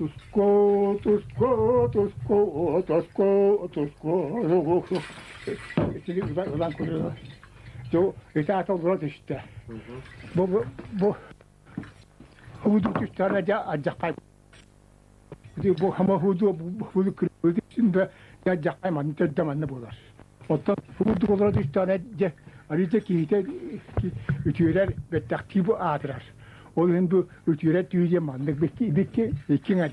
Туско, туско, туско, туско, туско. Ылан көрөр. Жо, это атоллора түстэ. Бу бу худу түстәрә жа аджакай. Бу хама худу бу күрүсүндө жа жакай ман төдө манны болар. Оттон худу олора түстәрә же арыта киһите үтүөрэр бэттахти бу аатырар. Ол иһин бу үтүөрэр түү диэн маннык бикки бикки икки.